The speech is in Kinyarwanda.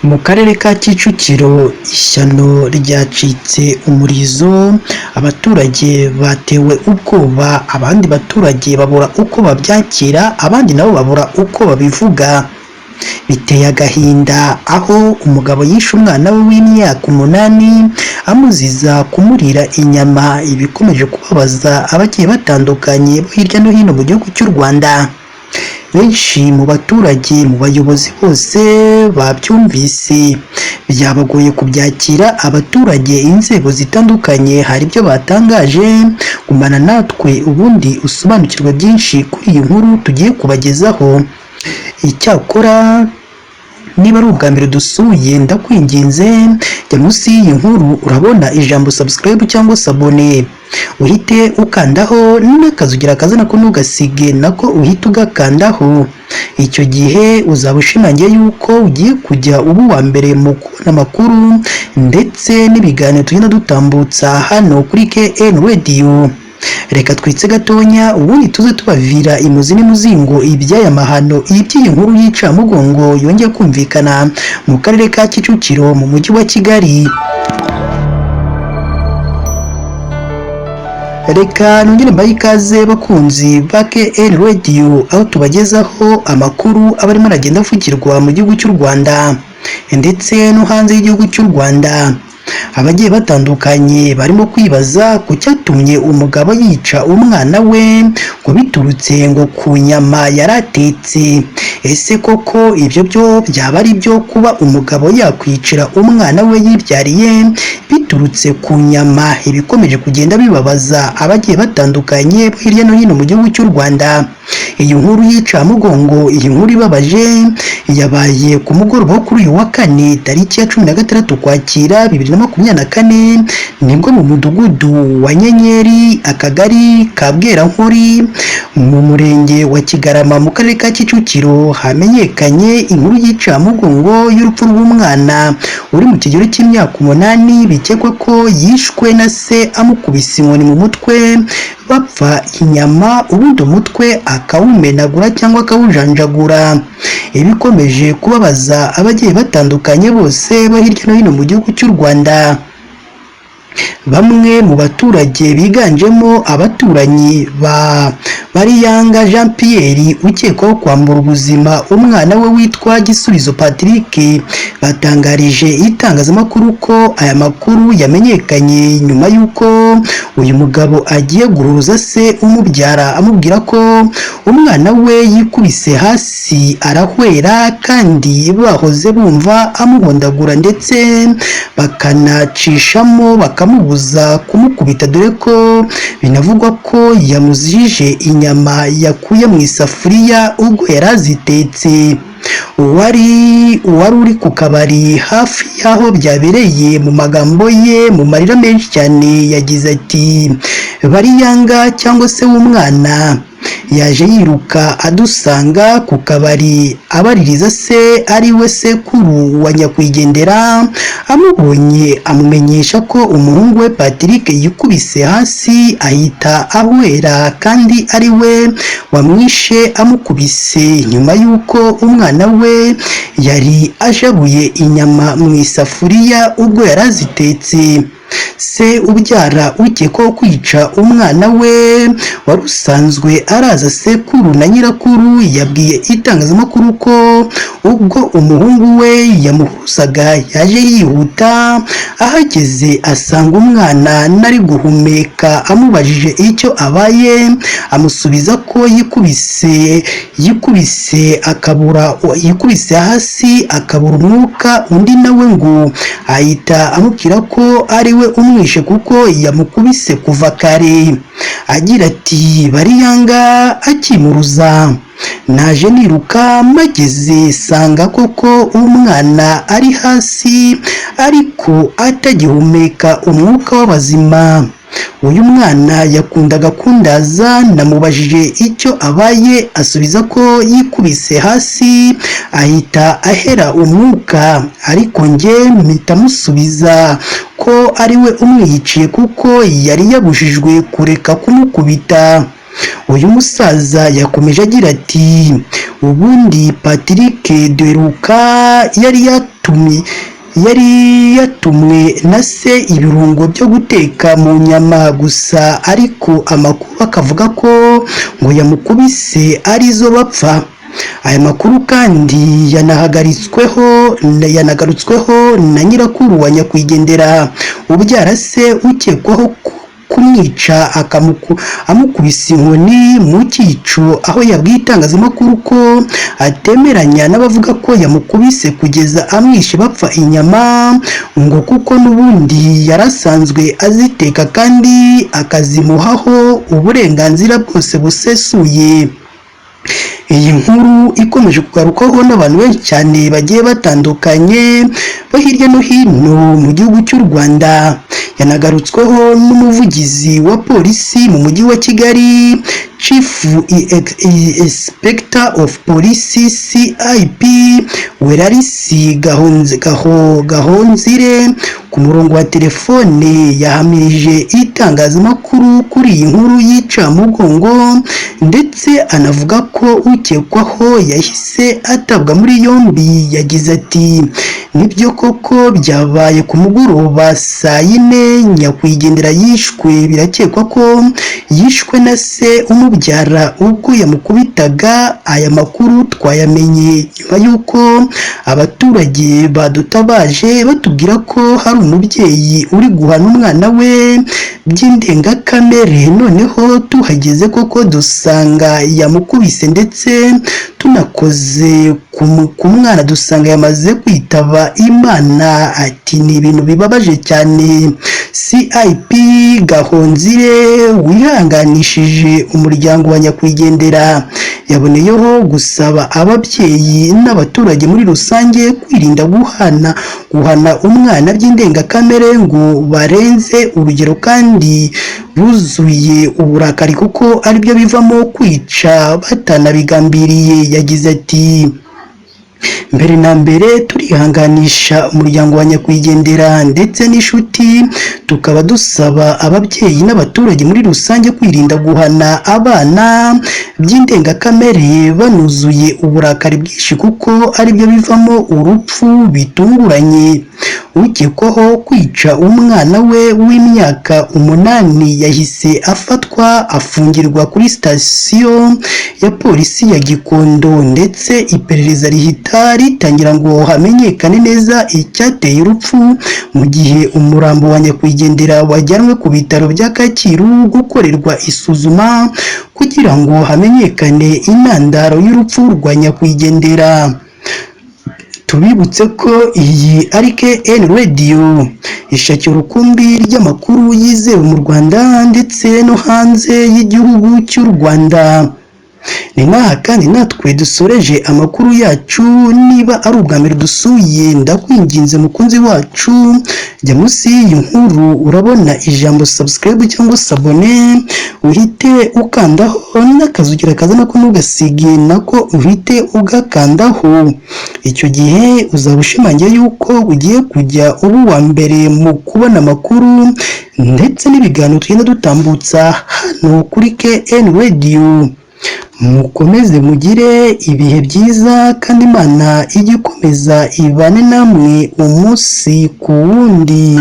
Mu karere ka Kicukiro ishyano ryacitse umurizo, abaturage batewe ubwoba, abandi baturage babura uko babyakira, abandi nabo babura uko babivuga. Biteye agahinda aho umugabo yishe umwana we w'imyaka 8 amuziza kumurira inyama, ibikomeje kubabaza abagiye batandukanye bo hirya no hino mu gihugu cy'u Rwanda. Benshi mu baturage, mu bayobozi bose babyumvise byabagoye kubyakira. Abaturage, inzego zitandukanye hari ibyo batangaje. Gumana natwe ubundi usobanukirwe byinshi kuri iyi nkuru tugiye kubagezaho. Icyakora niba ari ubwa mbere dusuye, ndakwinginze jya munsi y'iyi nkuru urabona ijambo subscribe cyangwa s'abonner, uhite ukandaho, n'akazugira akaza nako ntugasige, nako uhite ugakandaho. Icyo gihe uzaba ushimangiye yuko ugiye kujya uba uwa mbere mu kubona amakuru ndetse n'ibiganiro tugenda dutambutsa hano kuri KN Radio. Reka twitse gatonya ubundi tuze tubavira imuzi n'imuzingo iby'aya mahano, iby'iyi nkuru y'icamugongo yongeye kumvikana mu karere ka Kicukiro mu mujyi wa Kigali. Reka nongere mbahe ikaze bakunzi ba KN Radio, aho tubagezaho amakuru aba arimo aragenda avugirwa mu gihugu cy'u Rwanda ndetse no hanze y'igihugu cy'u Rwanda. Abagiye batandukanye barimo kwibaza ku cyatumye umugabo yica umwana we ngo biturutse ngo ku nyama yari atetse. Ese koko ibyo byo byaba ari byo kuba umugabo yakwicira umwana we yibyariye biturutse ku nyama? Ibikomeje kugenda bibabaza abagiye batandukanye bo hirya no hino mu gihugu cy'u Rwanda. Iyi nkuru y'icamugongo, iyi nkuru ibabaje yabaye ku mugoroba wo kuri uyu wa kane tariki ya 16 Ukwakira 2024, nibwo mu mudugudu wa Nyenyeri, akagari ka Bwerankori, mu murenge wa Kigarama mu karere ka Kicukiro hamenyekanye inkuru y'icamugongo y'urupfu rw'umwana uri mu kigero cy'imyaka 8, bikekwa ko yishwe na se amukubise inkoni mu mutwe bapfa inyama, ubundi umutwe akawumenagura cyangwa akawujanjagura. Ibikomeje kubabaza abagiye batandukanye bose bo hirya no hino mu gihugu cy'u Rwanda. Bamwe mu baturage biganjemo abaturanyi ba Bariyanga Jean Pierre ukekwaho kwambura ubuzima umwana we witwa Gisubizo Patrick, batangarije itangazamakuru ko aya makuru yamenyekanye nyuma y'uko uyu mugabo agiye guhuruza se umubyara amubwira ko umwana we yikubise hasi arahwera, kandi bahoze bumva amuhondagura ndetse bakanacishamo bakamubuza kumukubita, dore ko binavugwa ko yamuzijije inyama yakuye mu isafuriya ubwo yari azitetse. Uwari uri ku kabari hafi y'aho byabereye, mu magambo ye mu marira menshi cyane yagize ati: "Bariyanga cyangwa se w'umwana yaje yiruka adusanga ku kabari abaririza se ari we sekuru wa nyakwigendera, amubonye amumenyesha ko umuhungu we Patrick yikubise hasi ahita ahwera kandi ari we wamwishe amukubise, nyuma y'uko umwana we yari ajabuye inyama mu isafuriya ubwo yari azitetse." Se ubyara ukekwaho kwica umwana we wari usanzwe araza sekuru na nyirakuru yabwiye itangazamakuru ko ubwo umuhungu we yamuhuzaga yaje yihuta, ahageze asanga umwana nari guhumeka, amubajije icyo abaye amusubiza ko yikubise akabura, yikubise hasi akabura umwuka. Undi nawe ngo ahita amubwira ko ari we umwishe kuko yamukubise kuva kare. Agira ati: "Bariyanga akimuruza naje niruka, mageze sanga koko umwana ari hasi ariko atagihumeka umwuka w'abazima. Uyu mwana yakundaga kundaza, namubajije icyo abaye asubiza ko yikubise hasi ahita ahera umwuka, ariko njye mpita musubiza ko ari we umwiyiciye kuko yari yabujijwe kureka kumukubita." Uyu musaza yakomeje agira ati: Ubundi Patrick Duheruka yari yatumwe na se ibirungo byo guteka mu nyama gusa, ariko amakuru akavuga ko ngo yamukubise arizo bapfa. Aya makuru kandi yanagarutsweho na nyirakuru wa nyakwigendera ubyara se ukekwaho kumwica amukubise inkoni mu cyico, aho yabwiye itangazamakuru ko atemeranya n'abavuga ko yamukubise kugeza amwishe bapfa inyama, ngo kuko n'ubundi yarasanzwe aziteka kandi akazimuhaho uburenganzira bwose busesuye. Iyi nkuru ikomeje kugarukwaho n'abantu benshi cyane bagiye batandukanye bo hirya no hino mu gihugu cy'u Rwanda. Yanagarutsweho n'umuvugizi wa polisi mu mujyi wa Kigali, Chief Inspector of Police, CIP Werarisi Gahonzire, ku murongo wa telefone yahamirije itangazamakuru kuri iyi nkuru y'icamugongo, ndetse anavuga ko ukekwaho yahise atabwa muri yombi. Yagize ati: "Nibyo koko byabaye ku mugoroba saa 4, nyakwigendera yishwe. Birakekwa ko yishwe na se umubyara ubwo yamukubitaga. Aya makuru twayamenye nyuma y'uko abaturage badutabaje batubwira ko hari umubyeyi uri guhana umwana we by'indengakamere. Noneho tuhageze koko dusanga yamukubise, ndetse tunakoze ku mwana dusanga yamaze kwitaba Imana." Ati: "Ni ibintu bibabaje cyane." CIP Gahonzire wihanganishije umuryango wa nyakwigendera yaboneyeho gusaba ababyeyi n'abaturage muri rusange kwirinda guhana umwana by'indengakamere ngo barenze urugero kandi buzuye uburakari, kuko aribyo bivamo kwica batanabigambiriye. Yagize ati: "Mbere na mbere turihanganisha umuryango wa nyakwigendera ndetse n'inshuti, tukaba dusaba ababyeyi n'abaturage muri rusange kwirinda guhana abana by'indengakamere banuzuye uburakari bwinshi, kuko aribyo bivamo urupfu bitunguranye." Ukekwaho kwica umwana we w'imyaka 8 yahise afatwa afungirwa kuri sitasiyo ya polisi ya Gikondo, ndetse iperereza rihita ritangira ngo hamenyekane neza icyateye urupfu, mu gihe umurambo wa nyakwigendera wajyanwe ku bitaro bya Kacyiru gukorerwa isuzuma kugira ngo hamenyekane intandaro y'urupfu rwa nyakwigendera. Tubibutse ko iyi ari KN Radio, ishakira urukumbi ry'amakuru yizewe mu Rwanda ndetse no hanze y'igihugu cy'u Rwanda. Ni n'aha kandi natwe dusoreje amakuru yacu. Niba ari ubwa mbere dusuye, ndakwinginze mukunzi wacu, jya munsi y'iyi nkuru urabona ijambo subscribe cyangwa s'abonner, uhite ukandaho, n'akazugira kaza nako ntugasige, nako uhite ugakandaho. Icyo gihe uzaba ushimangiye yuko ugiye kujya uba uwa mbere mu kubona amakuru ndetse n'ibiganiro tugenda dutambutsa hano kuri KN Radio. Mukomeze mugire ibihe byiza, kandi Imana ijye ikomeza ibane namwe umunsi ku wundi.